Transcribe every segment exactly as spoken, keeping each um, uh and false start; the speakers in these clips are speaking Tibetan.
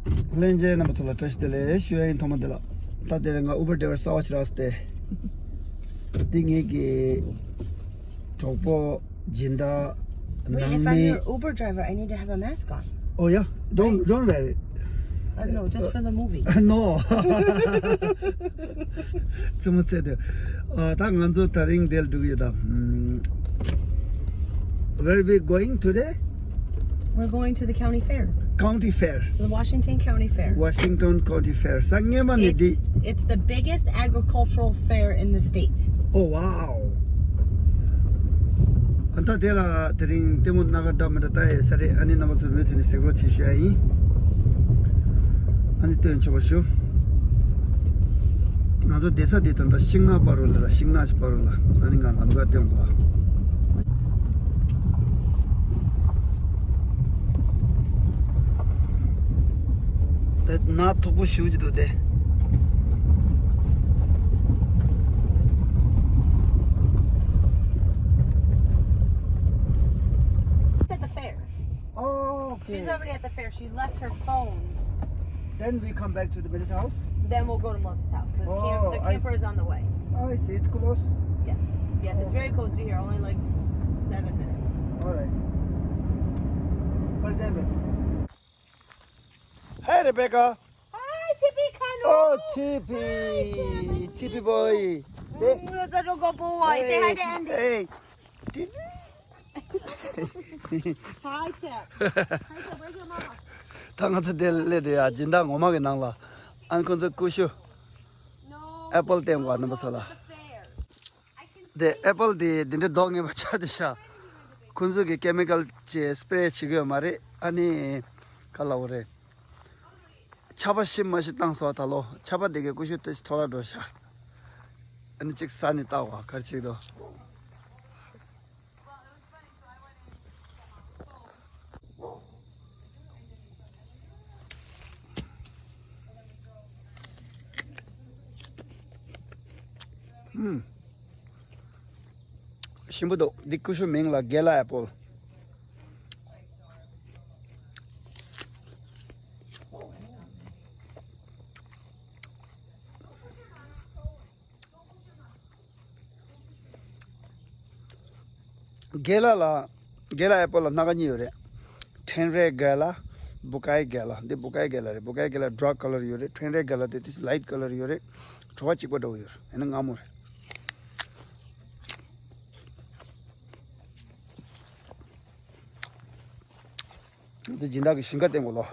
ལྷན་རྒྱས་རྣམ་པ་ཚོ་ལ་བཀྲ་ཤིས་བདེ་ལེགས་ཞུ་ཡ་ཡིན། ཐོག་མ་དེ་ལ། ད་དེ་རིང་ང་ཨུ་བར་ཌའི་ཝར་གསར་པ་ཞིག་རག་སྟེ། འདི་ངེད་ཀྱི་གྲོགས་པོ་སྦྱིན་བདག་Wait, ནང་if I'm མི your Uber driver, I need to have a mask on. Oh yeah, don't don't worry. Uh, no, just for the movie. No. ཙི་མོ་ཙེ་དེ། ཨ། ད་ང་ཚོ་དེ་རིང་འདིར་འགྲོ་གི་ཡོད་ད། ཨམ། Where we going today? We're going to the county fair. County fair. The Washington County Fair. Washington County Fair. ས་ངེས་མ་ནི་འདི། It's, it's the biggest agricultural fair in the state. Oh wow. ཨ་ད་དེ་ལ་དེ་རིང་ལྟད་མོ་སྣ་ཁ་འདྲ་མི་འདྲ་ལྟ་ཡ་ཡོད་ས་རེད། ཨ་ནི་རྣམ་པ་ཚོ་མུ་མཐུད་ནས་གཟིགས་རོགས་བྱེད་ཞུ་ཡ་ཡིན། ཨ་ནི་སྟོན་ཆོག་པ་ཞུ། ང་ཚོ་བསྡད་ས་དེ་ད་ལྟ་ཤིང་ནགས་བར་རུ་ལ་ར། ཤིང་ནགས་ཀྱི་བར་རུ་ལ། ཨ་ནི་ང་ལམ་ཁ་སྟོན་གོ། དེ་ནགས་མཐུག་པོ་ཞེ་པོ་ཅིག་འདུག་སྟེ། At the fair. Oh, okay. She's already at the fair. She left her phones. Then we come back to the Melissa's house? Then we'll go to Melissa's house because Oh, the I camper see. is on the way. I see. It's close? Yes. Yes, it's very close to here. Only like seven minutes. All right. For example. Hey, Rebecca. Hi, T P Kano. Oh, T P. Hi, T P. T P boy. Mm, let's go, boy. Say hi to Andy. Hey. T P. Hi, Tip. Hi, Tip. Where's your mama? ད་ང་ཚོ་དེ་སླེབས་དུས་ཡ། སྦྱིན་བདག་ངོ་མ་གི་ནང་ལ། ཨ་ནི་ཁོ་ཚོ་ཀུ་ཤུ། No, ཨེ་པལ་སྟོན་གོ། རྣམ་པ་ཚོ་ལ། At the fair. དེ་ཨེ་པལ་དེ་འདི་འདྲའི་མདོག་ངན་པ་ཆགས་དེ་ཤག་ཁོ་ཚོ་གི་ཀེ་མི་ཀལ་ཅིག་སི་པི་རེ་བྱེད་ཀྱི་ཡོད་མ་རེད། ཨ་ནི་ག་ལབ་དགོས་རེད། ཆར་པ་ཞིམ་མ་ཞིག་བཏང་སོང་ད་ལོ། ཆར་པ་དེ་གའི་ཀུ་ཤུ་དེ་ཞིག་འཐོར་ལ་འགྲོ་ཤག་ཨ་ནི་ཅིག་ཟ་ནས་བལྟ་བ་ག་རེ་བྱེད་ཀྱི་འདུག་ཨུམ། ཞིམ་པོ་འདུག་འདི་ཀུ་ཤུ་མིང་ལ་གེ་ལ་ཨེ་པལ། གེ་ལ་ལ། གེ་ལ་ཨེ་པལ་ལ་སྣ་ཁ་གཉིས་ཡོད་རེད། ཕྲེང་རལ་གེ་ལ། བུ་ཀའི་གེ་ལ། འདི་བུ་ཀའི་གེ་ལ་རེད། བུ་ཀའི་གེ་ལ་ཌར་ཀ་ཀ་ལར་ཡོད་རེད། ཕྲེང་རལ་གེ་ལ་དེ་དེ་ལའིཊ་ཀ་ལར་ཡོད་རེད། བྲོ་བ་གཅིག་པ་འདྲ་བོ་ཡོད་རེད། ཨ་ནི་མངར་མོ་རེད། འདི་སྦྱིན་བདག་གི་ཞིང་ཁ་སྟེང་གོ་ལོ།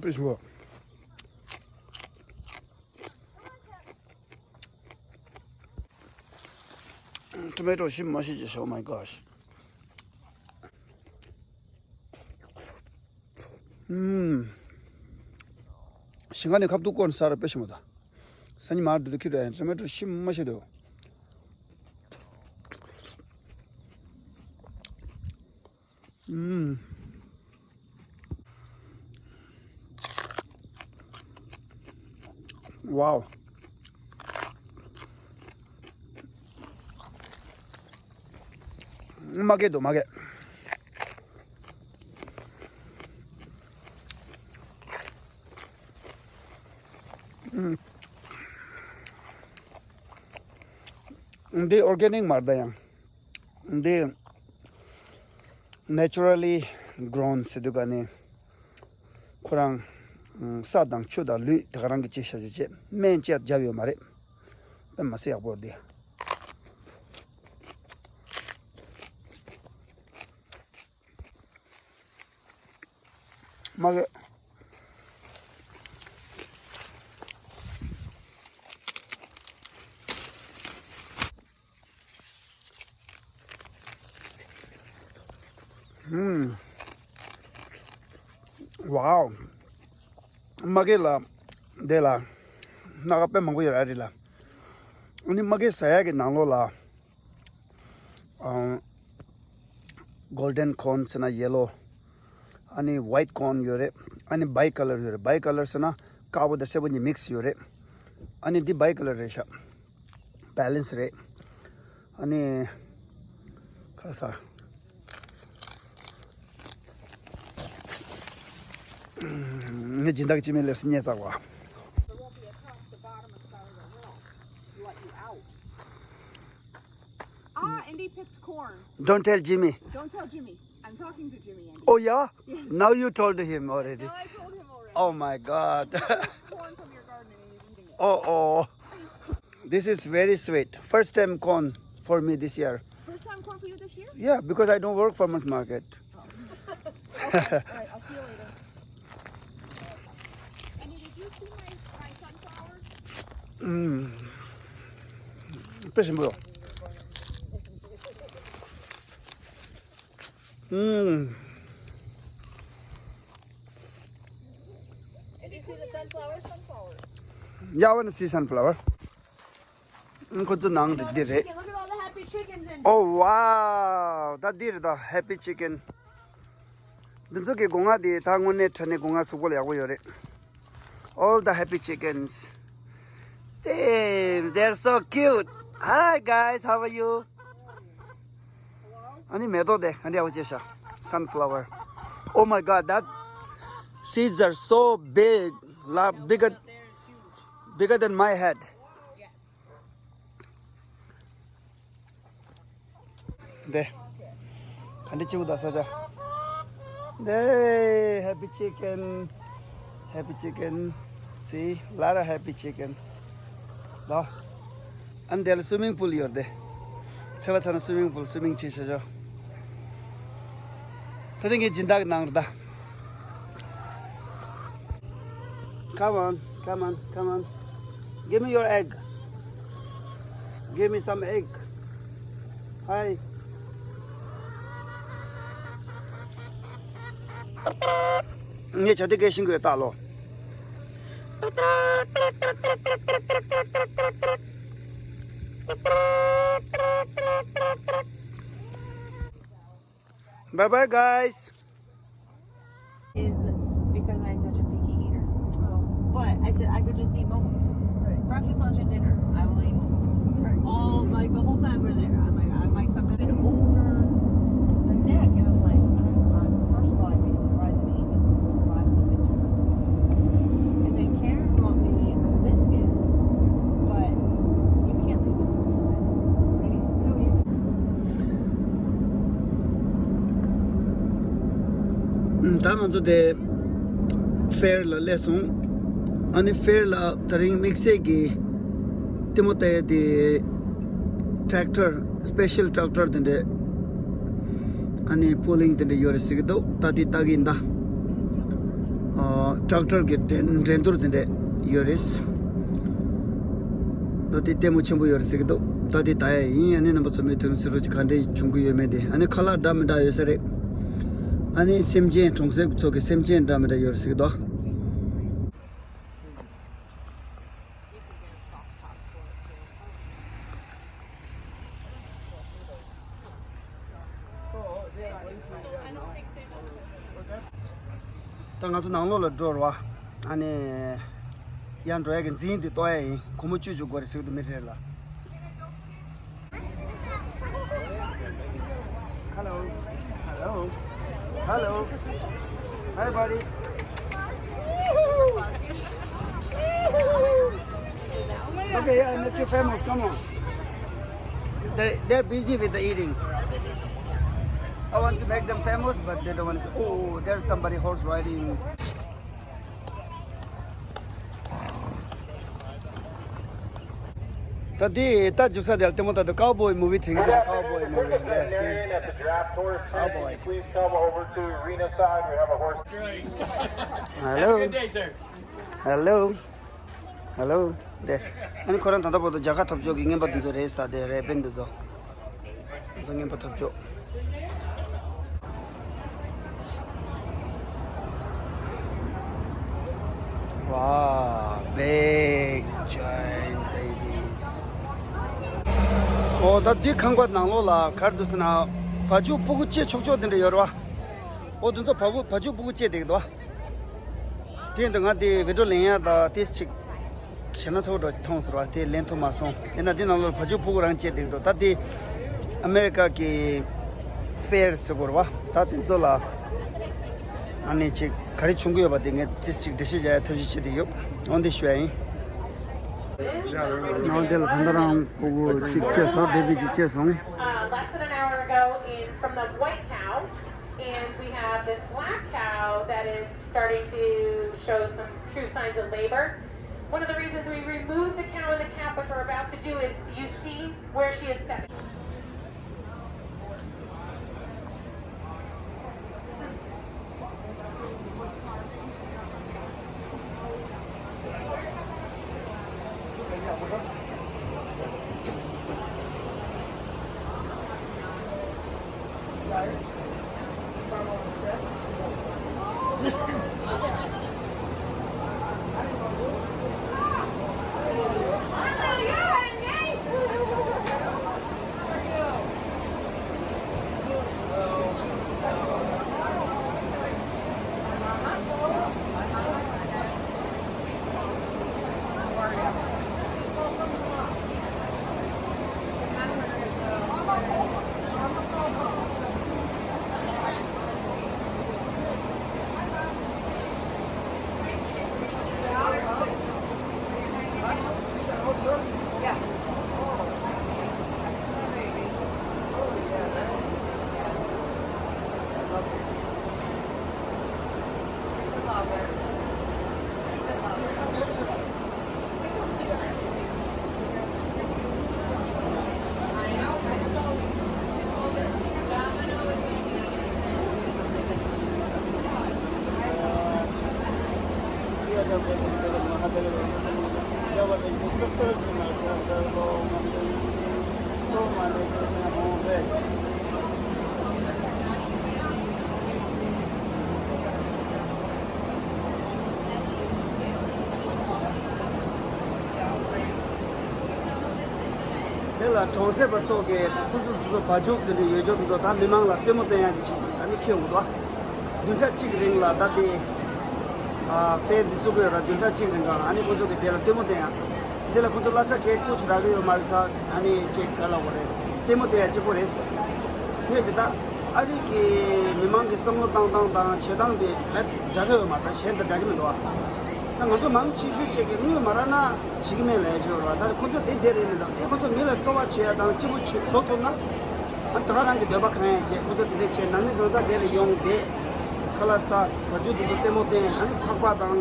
འདི་ཞུ་བ། ཊོ་མེ་ཊོ་ཞིམ་མ་ཞིག་ཅིག་ཤོག Oh my gosh. ཨུམ། ཞིང་ཁ་ནས་ཁ་ཐུག་སྐོར་ས་ར་དཔེ་ཞིམ་པོ་ད། སང་ཉིན་མར་འགྲོ་དུས་ཁྱེད་ཀྱིས་ཊོ་མེ་ཊོ་ཞིམ་མ་ཞིག་འདུག་ཨུམ། Wow. མ་སྐྱེས་འདུག་མ་སྐྱེས། ཨུམ། འདི་ཨོར་གེ་ནིག་མ་རེད་ད་ཡང་། འདི་naturally grown ཟེར་དུས་ག་ནས་ཁོ་རང་ས་དང་ཆུ་དང་ལུད་དེ་ག་རང་གི་ཅིག་བྱ་རྒྱུ་བྱས། སྨན་ཅིག་བརྒྱབ་ཡོད་མ་རེད། དཔེ་མ་སྲིད་ཡག་པོ་རེད་འདི། མ་གི། ཧུམ། Wow. མ་གི་ལ། དེ་ལ། སྣ་ཁ་དཔེ་མང་པོ་ཡོད་ར་རེད་ལ། ཨ་ནི་མ་གི་ཟ་ཡག་གི་ནང་ལོགས་ལ། ཨང་། Golden corn ཟེར་ན་ཡེ་ལོ། ཨ་ནི་white corn ཡོད་རེད། ཨ་ནི་བའི་ཀ་ལར་ཡོད་རེད། བའི་ཀ་ལར་ཟེར་ན་དཀར་པོ་དང་སེར་པོ་གཉིས་མིག་སི་ཡོད་རེད། ཨ་ནི་འདི་བའི་ཀ་ལར་རེད་ཤག་བེ་ལན་སི་རེད། ཨ་ནི་ཁ་ས། ངས་སྦྱིན་བདག་སྤྱི་མིང་ལས་སུ་རྙེད་ཚར་བ། Ah, Andy picked corn. Don't tell Jimmy. Don't tell Jimmy. I'm talking to Jimmy, Andy. Oh, yeah? Yes. Now you told him already. No, I told him already. Oh, my God. He picked corn from your garden and he's eating it. Oh, oh. This is very sweet. First time corn for me this year. First time corn for you this year? Yeah, because I don't work farmers market. Oh. Okay, all right, I'll see you later. Andy, did you see my, my sunflowers? Mm. Fishing bro. Mm. Did you see the sunflowers? Sunflowers. Yeah, I want to see sunflower. ཁོ་ཚོ་ནང་དུ་འདི་རེད། Look at all the happy chickens in. Oh, wow. ད་འདི་རེད་ད། Happy chicken. འདི་ཚོ་གི་སྒོ་ང་དེ་ད་དངོས་གནས་དྲང་གནས་སྒོ་ང་གཟུགས་པོ་ལ་ཡག་པོ་ཡོད་རེད། All the happy chickens. Damn, they're so cute. Hi guys, how are you? ཨ་ནི་མེ་ཏོག་དེ་ག་འདྲ་ཡག་པོ་བྱས་ཤག Sunflower. Oh my God, that seeds are so big. Lot bigger, bigger than my head. དེ། ག་འདྲ་བྱེད་དགོས་ད་ས་ཆ། དེ། Happy chicken. Happy chicken. See, lot of happy chicken. ལོ། ཨ་ནི་དེ་ལ་སུའི་མིང་པུལ་ཡོད་དེ། ཚེས་པ་ཚ་ན་སུའི་མིང་པུལ་སུའི་མིང་ཆེ་ཤོས་ཤོ། ད་དེ་ངས་སྦྱིན་བདག་གི་ནང་རེད་ད། Come on, come on, come on. Give me your egg. Give me some egg. Hi. ངས་བྱ་དེ་སྐད་ཤིང་གོས་བཏགས་ལོ། Bye bye, guys. Is because I'm such a picky eater. Oh. But I said I could just eat momos. Right. Breakfast, lunch, and dinner, I will eat momos. Right. All, like, the whole time we're there, I'm like, I might come back. Been over the deck, and I'm like, I'm, I'm, first of all, I'd be surprised if he even survives the winter. And then Karen brought me hibiscus, but you can't leave it outside. Right? No, it's ད་ང་ཚོ་དེ་ཕེར་ལ་སླེབས་སོང་། ཨ་ནི་ཕེར་ལ་དེ་རིང་དམིགས་བསལ་གྱི་ལྟད་མོ་ལྟ་ཡས་དེ་ཊེག་ཊར་སི་པེ་ཤལ་ཊེག་ཊར་དེ་འདྲས་ཨ་ནི་པུ་ལིང་དེ་འདྲས་ཡོད་རེད་ཟེར་གྱི་འདུག་ད་དེ་ལྟ་གི་ཡིན་ད། ཨ། ཊེག་ཊར་གྱི་འགྲན་འགྲན་བསྡུར་དེ་འདྲས་ཡོད་རེད། ད་དེ་ལྟད་མོ་ཆེན་པོ་ཡོད་རེད་ཟེར་གྱི་འདུག་ད་དེ་ལྟ་ཡ་ཡིན། ཨ་ནི་རྣམ་པ་ཚོ་མུ་མཐུད་གཟིགས་རོགས་གྱིས། ག་འདྲ་བྱུང་གི་ཡོད་མེད་དེ། ཨ་ནི་ཁ་ལག་འདྲ་མི་འདྲ་ཡོད་ས་རེད། ཨ་ནི་སེམས་ཅན་གྲོང་གསེབ་ཚོ་གི་སེམས་ཅན་འདྲ་མི་འདྲ་ཡོད་རེད་ཟེར་གྱི་འདུག་ད་ང་ཚོ་ནང་ལོགས་ལ་འགྲོ་ར་བ། ཨ་ནི་ཡར་འགྲོ་ཡ་གི་འཛིན་འདི་གཏོང་ཡ་ཡིན། སྒོར་མོ་བཅུ་བཅུ་དགོས་རེད་ཟེར་གྱི་འདུག་མི་རེ་རེ་ལ། Hello. Hello. Hello. Hi, buddy. Okay, yeah, I make you famous. Come on. They're, they're busy with the eating. I want to make them famous, but they don't want to. Oh, there's somebody horse riding. ད་འདི་ད་རྒྱུག་ས་དེར་ལྟད་མོ་ལྟ་དུས་ཀའོ་བོའི་མུ་བི་དྲན་གྱི་འདུག་ཀའོ་བོའི་མུ་བི་འདི་སི། ཀའོ་བོའི། Hello. Have a good day, sir. Hello. Hello. དེ། ཨ་ནི་ཁོ་རང་ད་ལྟ་བར་དུ་རྒྱལ་ཁ་ཐོབ་ཆོག་གི་རྔན་པ་འདི་ཚོ་རེད་ས་དེ་རེད་པས་འདི་ཚོ། ང་ཚོ་རྔན་པ་ཐོབ་ཆོག Wow, big giant babies. ཨོ་ད་འདི་ཁང་པ་ནང་ལོགས་ལ་ག་རེ་འདུག་ཟེར་ན། བ་ཕྱུགས་སྤུ་གུ་ལྕེ་ཆོག་ཆོག་དེ་འདྲ་ཡོད་རེད་བ། ཨོ་དེ་ཚོ་བ་ཕྱུགས་བ་ཕྱུགས་སྤུ་གུ་ལྕེ་བསྡད་ཀྱི་འདུག་བ། དེ་འདི་ང་དེ་བི་ཌིའོ་ལེན་ཡ་ད་ཏིས་ཅིག་ཞེ་ན་ཚོགས་འགྲོ་མཐོང་ཟེར་བ་དེ་ལེན་ཐུབ་མ་སོང་། ཡིན་ན་དེ་ནང་ལོགས་བ་ཕྱུགས་ཕྲུ་གུ་རང་བཅས་འདུག་ད་དེ་ཨ་མེ་རི་ཀ་གི་ཕེར་ཟེར་དགོས་རེད་བ། ད་དེ་ཚོ་ལ་ཨ་ནི་ཅིག་ག་རེ་བྱུང་གི་ཡོད་པ་དེ་ངས་ཏིས་ཅིག་འགྲེལ་བཤད་བྱ་ཡ་ཐབས་ཤེས་བྱེད་དེ་ཡོད། འོན་ཏེ་ཞུ་ཡ་ཡིན། ནང་དེ་ལ་ད་ལྟ་རང་ཕྲུ་གུ་གཅིག་སྐྱེས་སོང་། བེ་བི་གཅིག་སྐྱེས་སོང་། Uh, less than an hour ago in from the white cow, and we have this black cow that is starting to show some true signs of labor. One of the reasons we removed the cow and the calf, which we're about to do, is you see where she is stepping. དེ་ལ་གྲོང་གསེབ་པ་ཚོ་གིས་སོ་སོ་སོ་སོ་བ་ཕྱུགས་དེ་འདྲ་ཡོད་ཅོག་དེ་ཚོ་ད་མི་མང་ལ་ལྟད་མོ་བསྟན་ཡག་གི་ཆེད་དུ་ད་ནི་ཁེལ་འདུག་བདུན་ཕྲག་གཅིག་རིང་ལ་ད་དེ་ཕེར་འདི་བཙུགས་ཡོད་ར། བདུན་ཕྲག་གཅིག་རིང་ལ་ཨ་ནི་ཁོ་ཚོ་གིས་དེ་ལ་ལྟད་མོ་བསྟན་ཡག་འདི་ལ་ཁོ་ཚོ་གླ་ཆ་གས་ཀུ་ཆུ་རག་གི་ཡོད་མ་རེད་ས། ཨ་ནི་ཅིག་ག་ལ་འོ་རེད། ལྟད་མོ་བལྟ་ཡ་གཅིག་པོ་རེད། དེ་གི་ད་ཨ་རི་གི་མི་མང་གི་བསམ་བློ་བཏང་སྟངས་དང་བྱེད་སྟངས་དེ་ལ་འདྲ་གི་ཡོད་མ་རེད། གཞན་དང་འདྲ་གི་མི་འདུག་ཨ་ད་ང་ཚོ་མང་ཆེ་ཤོས་ཅིག་གིས་དངུལ་མ་རག་ན་བྱེད་ཀྱི་མེད་ལབ་ཡ་ཅིག་ཡོད་རེད་བ། ད་ཁོ་ཚོ་དེ་བསྡད་རེད་མི་འདུག་དེ་ཁོ་ཚོ་མི་ལ་སྤྲོ་བ་བྱེད་ཡ་དང་སྐྱིད་པོ་བྱེད་བཟོ་ཐུབ་ན། ཨ་ད་ག་རང་གི་འདོད་པ་གང་ཡང་བྱེད། ཁོ་ཚོ་དེ་འདྲས་བྱེད། ནང་མི་གང་ཟག་དེ་ལ་ཡོང་བསྡད། ཁ་ལག་ཟ། བ་ཕྱུགས་དེ་ཚོ་ལྟད་མོ་བསྟན། ཨ་ནི་ཕག་པ་དང་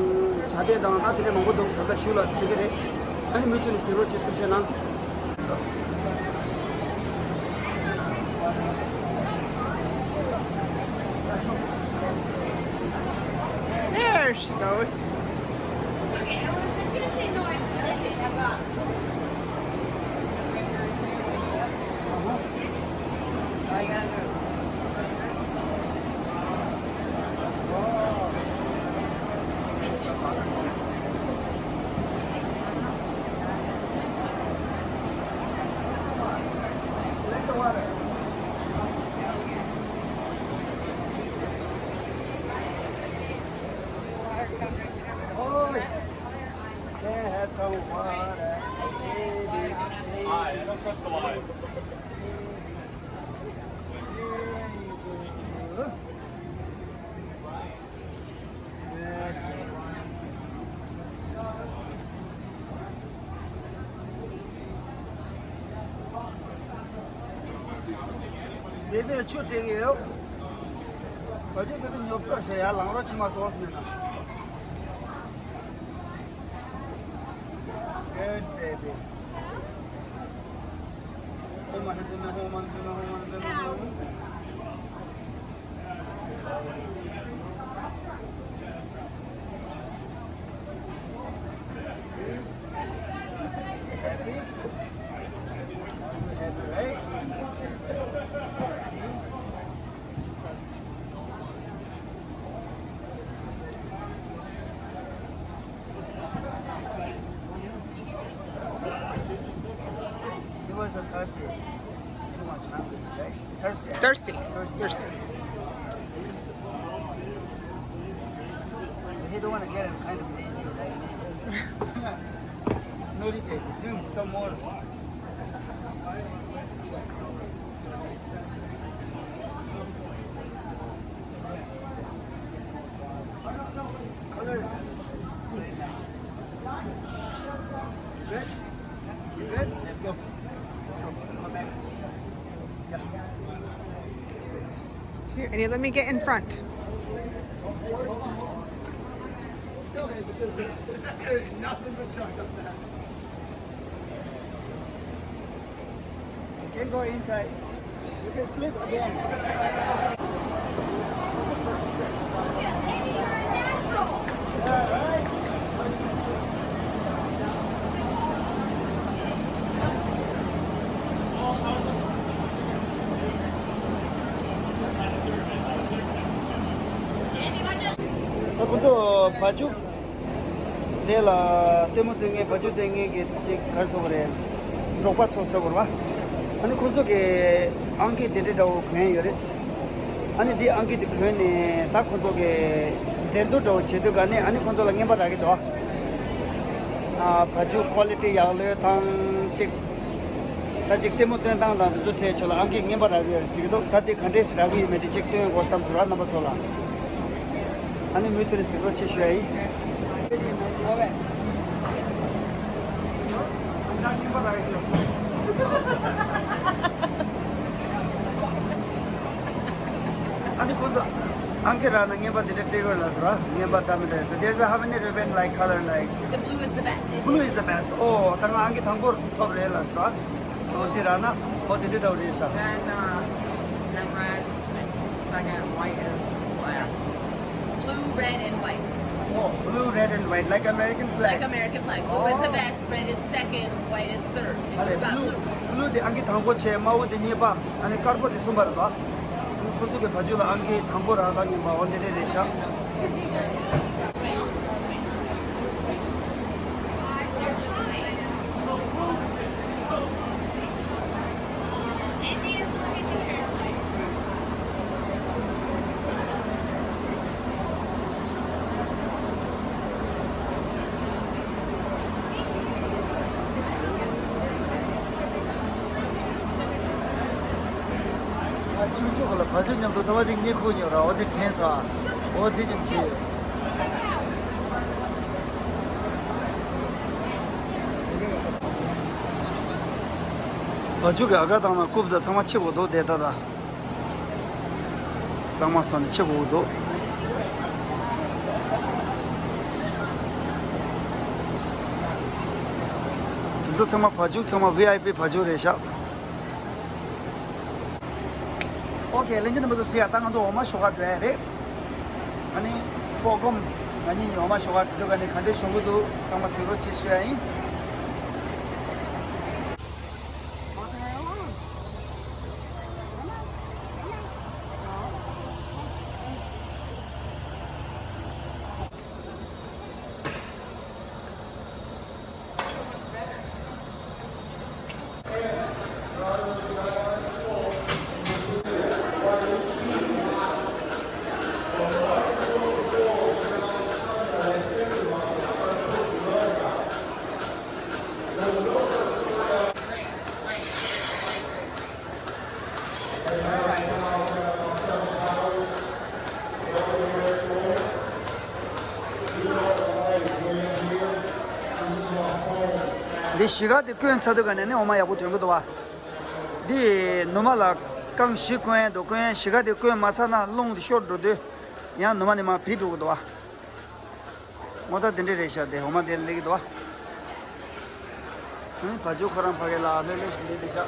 བྱ་དེ་དང་ད་དེ་འདྲས་མང་པོ་འདུག་ད་ལྟ་ཞུ་ལ་ཟེར་གི་རེད། ཨ་ནི་མུ་མཐུད་ནས་གཟིགས་རོགས་བྱེད། ཐུགས་རྗེ་གནང་། There she goes. Oh, yes. Can I have some water? Hi, I don't trust the lies. There you go. བེ་བེ་ཆུ་སྤྲད་ཀྱི་ཡོད། བ་ཕྱུགས་བེ་བེ་ཉོབ་ཏོ་བྱས་ཡར་ལངས་རོགས་བྱེད་མ་སོང་ཟེར་ན། Good baby. ཧོ་མ་ནི་དུ་ནི་ཧོ་མ་ནི་དུ་ནི་ཧོ་མ་ནི་དུ་ནི་ཧོ་མ་ནི། It was a Thursday. Too much hungry, right? Thursday. Thursday. Thursday. Thursday. We Don't want to get him kind of lazy like me. Nori, baby, do some more. Color. Good. You good? Let's go. Let's go. Come back. Yeah. Here, and you let me get in front. Still is. There's nothing but junk on that. You can go inside. You can sleep again. ཁོ་ཚོ་བ་ཕྱུགས་དེ་ལ་ལྟད་མོ་སྟོན་མཁན་བ་ཕྱུགས་སྟོན་མཁན་གྱི་ཅིག་ག་རེ་ཟེར་དགོས་རེད། འབྲོག་པ་ཚོ་ཟེར་དགོས་རེད་བ། ཨ་ནི་ཁོ་ཚོ་གིས་ཨང་ཀི་དེ་འདྲ་འདྲ་བོ་གོན་ཡོད་རེད། ཨ་ནི་འདི་ཨང་ཀི་དེ་གོན་ནས་ད་ཁོ་ཚོ་གིས་འགྲན་བསྡུར་འདྲ་བོ་བྱེད་དུས་ག་ནས་ཨ་ནི་ཁོ་ཚོ་ལ་རྔན་པ་རག་གི་འདུག་ཨ། བ་ཕྱུགས་ཀོ་ལི་ཊི་ཡག་ལོས་དང་ཅིག་ད་ཅིག་ལྟད་མོ་སྟོན་སྟངས་དང་དེ་ཚོ་ཐད་ཆོད་ལ་ཨང་ཀི་རྔན་པ་རག་གི་ཡོད་རེད་ཟེར་གྱི་འདུག་ད་དེ་ག་འདྲས་རག་གི་ཡོད་མེད་དེ་ཅིག་སྟོན་དགོས་བསམ་སོང་ར་རྣམ་པ་ཚོ་ལ། ཨ་ནི་མུ་མཐུད་ནས་གཟིགས་རོགས་བྱེད་ཞུ་ཡ་ཡིན། ཨ་ནི་ཁོང་ཚོ་ཨང་ཀི་རག་ན་རྔན་པ་དེ་འདྲ་སྤྲད་ཡོད་ལ་ཟེར་ར། རྔན་པ་འདྲ་མི་འདྲ་ཡོད་ཟེར། There's a how many ribbon like color like? The blue is the best. Blue is the best. ཨོ་ད་ང་ཨང་ཀི་དང་པོར་ཐོབ་རེད་ལ་ཟེར་ར། ཨོ་དེ་རག་ན་ཨོ་དེ་འདྲ་འདྲ་བོ་རེད་ཤག Then, uh, then red, second, white is black. Blue, red, and white. Oh, blue, red and white, like American Like flag. American flag. Blue is the best, red is second, white is third. And ཨ་ལས། you've got blue, blue. blue དེ་ཨང་ཀི་དང་པོ་བྱས། དམར་པོ་དེ་གཉིས་པ། ཨ་ནི་དཀར་པོ་དེ་གསུམ་པ་རེད་པ། ཁོ་ཚོ་གི་བ་ཕྱུགས་ལ་ཨང་ཀི་དང་པོ་རག་ད་ཉིན་པ་འོ་འདི་འདྲས་རེད་ཤག་ཨ། ཁྱིམ་ཕྱུགས་ལ་བ་ཕྱུགས་མཉམ་དུ་ཚོ་བ་ཅིག་རྙེད་ཁུལ་ཉོ་ར། འོ་དེ་དྲན་སོང་། འོ་དེ་ཅིག་བྱས། བ་ཕྱུགས་ཀྱི་ཨ་ག་དང་ན་རྐུབ་དང་ཚང་མ་ཕྱེ་དགོས་འདུག་དེ་ལྟ་ད། གཙང་མ་སོང་ནས་ཕྱེ་དགོས་འདུག་དེ་ཚོ་ཚང་མ་བ་ཕྱུགས། ཚང་མ་ཝི་ཨའི་པི་བ་ཕྱུགས་རེད་ཤག་ཨོ་ཁེ། ལྷན་རྒྱས་རྣམ་པ་ཚོ་གཟིགས་ཡ། ད་ང་ཚོ་འོ་མ་ཤོག་ཁ་འགྲོ་ཡ་རེད། ཨ་ནི་ཕོ་སྒོམ་ང་གཉིས་འོ་མ་ཤོག་ཁ་འགྲོ་དུས་ག་ནས་ག་འདྲས་བྱུང་གི་འདུག་ཚང་མ་གཟིགས་རོགས་བྱེད་ཞུ་ཡ་ཡིན། འདི་གཞིས་ཀ་དེ་བསྐོན་ཚར་དུས་ག་ནས་ནི་འོ་མ་ཡག་པོ་ཐོན་གི་འདུག་བ། འདི་ནུ་མ་ལ་རྐང་བཞི་བསྐོན་ཡ་འདུག་བསྐོན་ཡ། གཞིས་ཀ་དེ་བསྐོན་མ་ཚར་ན་རླུང་དེ་ཤོར་འགྲོ་དུས་ཡང་ནུ་མ་ནི་མར་བུད་འགྲོ་གི་འདུག་བ། ངོ་ཐག་དེ་འདྲས་རེད་ཤག་དེ་འོ་མ་དེ་སླེབས་ཀྱི་འདུག་བ། ཨ། བ་ཕྱུགས་ཁོ་རང་ཕ་གི་ལ་ལྷོད་ལྷོད་ཞིག་སླེབས་བསྡད་ཤག་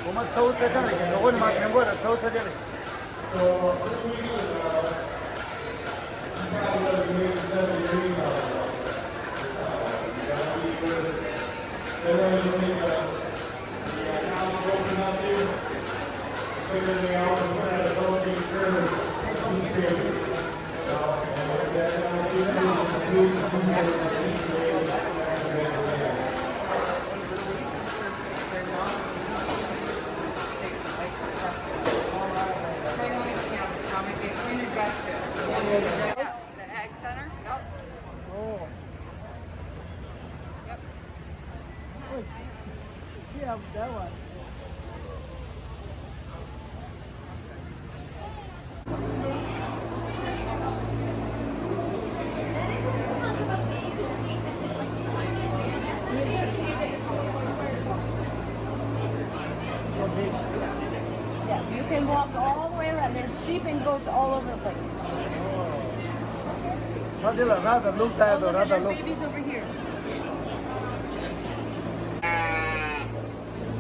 འོ་མ་ཚ་བོ་ཚ་ཆང་རེད་ཤག་འགྲོ་གོ་ནི་མ་ཐོན་གོ་ར་ཚ་བོ་ཚ་ཆང་རེད་ཤག The Ag Center? Yep. Oh. Yep. Yeah, that one. Yeah, you can walk all the way around. There's sheep and goats all over the place.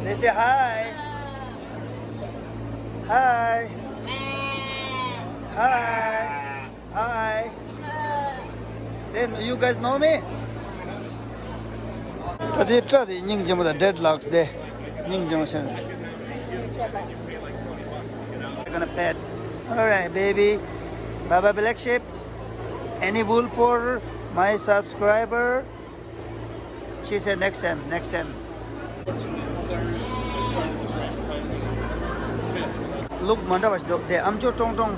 They say hi. Hi. Hi. Hi. Then you guys know me? ད་དེ་སྤྲ་དེ་སྙིང་རྗེ་མོ་དང་ཌེཌ་ལོག་སི་དེ་སྙིང་རྗེ་མོ་ཤར། Gonna pet. All right, baby. Bye bye, black sheep. Any wool for my subscriber? She said next time, next time. Look མ་འདྲ་བ་ཞིག་འདུག་དེ་ཨ་མཆོག་ཀྲོང་ཀྲོང་།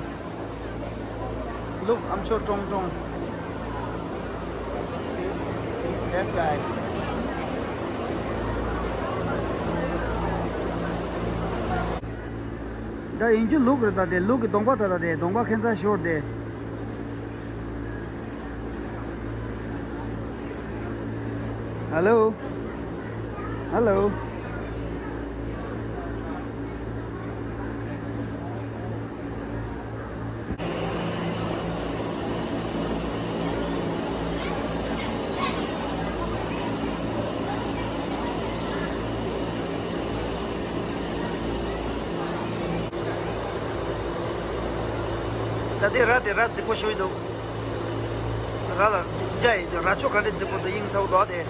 Look ཨ་མཆོག་ཀྲོང་ཀྲོང་། See, see, that guy. ད་ཡིན་གྱི་ལུག་རེད་ད་དེ། ལུག་གི་གདོང་པ་ད་ད་དེ་གདོང་པ་ཁེན་ཚ་ཤོར་དེ། Hello. Hello. ད་དེ་ར་དེ་ར་རྫིག་པོ་ཞིག་འདུག་ར་ལ་འཇའ་ཡིན་དུས་ར་ཆོ་ག་འདྲ་རྫིག་པོ་འདུག་དབྱིངས་ཚ་བོ་འདུག་དེ།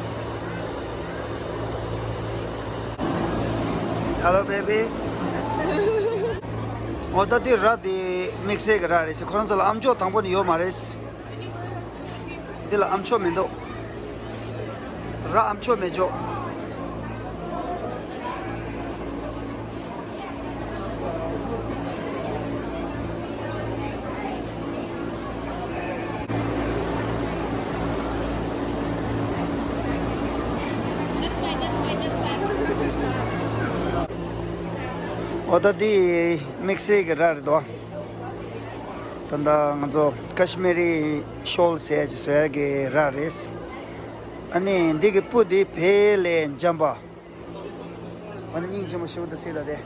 Hello baby. འོ་ད་དེ་ར་དེ་དམིགས་བསལ་གྱི་ར་རེད་ཟེར། ཁོ་རང་ཚོ་ལ་ཨ་མཆོག་དང་པོ་ནས་ཡོད་མ་རེད། འདི་ལ་ཨ་མཆོག་མི་འདུག་ར་ཨ་མཆོག་མེད་ཅོག་འོ་ད་འདི་དམིགས་བསལ་གྱི་ར་རེད་དོ། ད་ལྟ་ང་ཚོ་ཀ་ཤི་མི་རི་ཤོལ་ཟེར་གྱི་བཟོ་ཡ་གི་ར་རེད། ཨ་ནི་འདི་གི་སྤུ་འདི་བལ་ལས་འཇམ་པ། ཨ་ནི་སྙིང་རྗེ་མོ་ཞིག་འདུག་སྲིད་ད་དེ།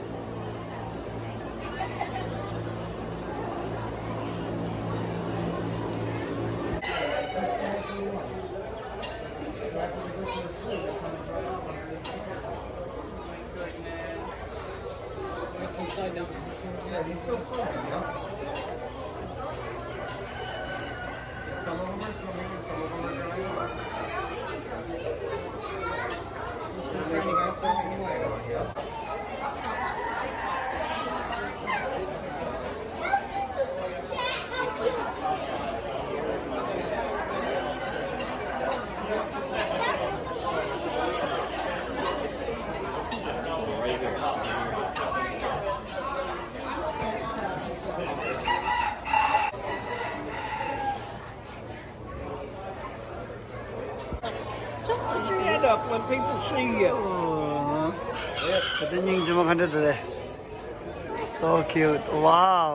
Just eat it. Stand up when people see you. ད་དེ་སྙིང་རྗེ་མོ་ག་འདྲ་འདུག་རེད། So cute. Wow.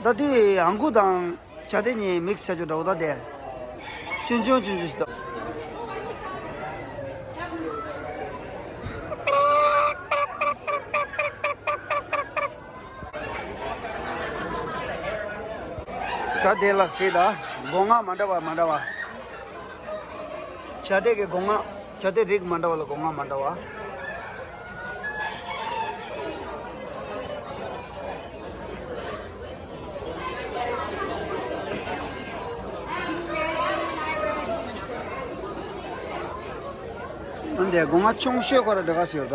ད་དེ་ཨང་ཀུ་དང་། བྱ་དེ་གཉིས་མིག་སི་བྱ་རྒྱུ་འདྲ་བོ་ད་དེ། ཆུང་ཆུང་ཆུང་ཆུང་ཞིག་འདུག་ད་དེ་ལ་སྲིད་ད། སྒོ་ང་མ་འདྲ་བ་མ་འདྲ་བ། བྱ་དེ་གི་སྒོ་ང་། བྱ་དེ་རིགས་མ་འདྲ་བ་ལ་སྒོ་ང་མ་འདྲ་བ། འདི་སྒོ་ང་ཆུང་ཤོས་ཁོ་ར་འདི་ག་ཟེར་ད།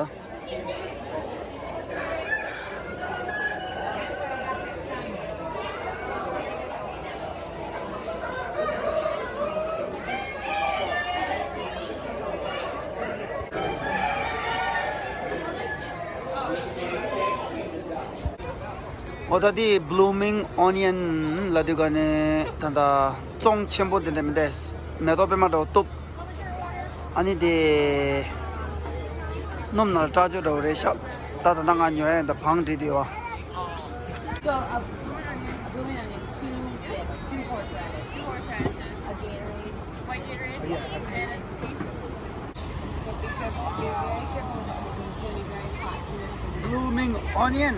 འོ་ད་དེ་blooming onion ལབ་དུས་ག་ནས་ད་ལྟ་བཙོང་ཆེན་པོ་དེ་འདྲ་མི་འདྲ། མེ་ཏོག་པད་མ་འདྲ་བོ་གཏུབ། ཨ་ནི་དེ་སྣུམ་ནང་ལ་སྲེག་ཅོག་འདྲ་བོ་རེད་ཤག་ད་ད་ལྟ་ང་ཉོ་ཡ་ཡིན། ད་བང་སྒྲིག་བསྡད་ཡོད། So a blooming onion, two, two horseradish. Two horseradishes. A Gatorade. White Gatorade. And a sea salt. So be careful, be very careful with the onion. It's gonna be very hot, so you have to be Blooming onion.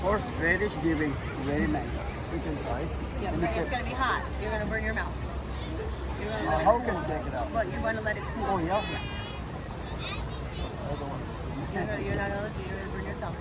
Horseradish dipping. Very nice. You can try. Yeah, let me check. It's gonna be hot. You're gonna burn your mouth. You're gonna Uh, how can you take it out? But you wanna let it cool. Oh, yeah? Yeah. I don't want to. You're gonna, you're not gonna listen. You're gonna burn your tongue.